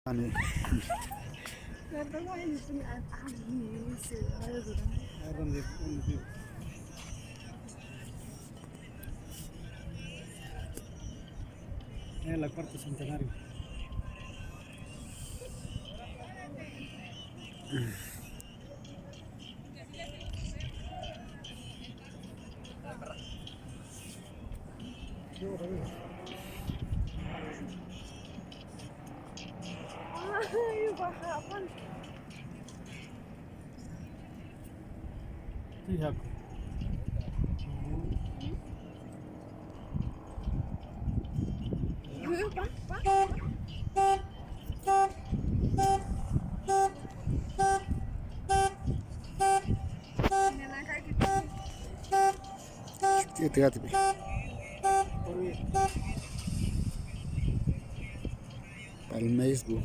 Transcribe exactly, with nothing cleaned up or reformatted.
Ani. Es la cuarto centenario. Ay, baja, Juan. Sí, Jaco. Palmeisbu.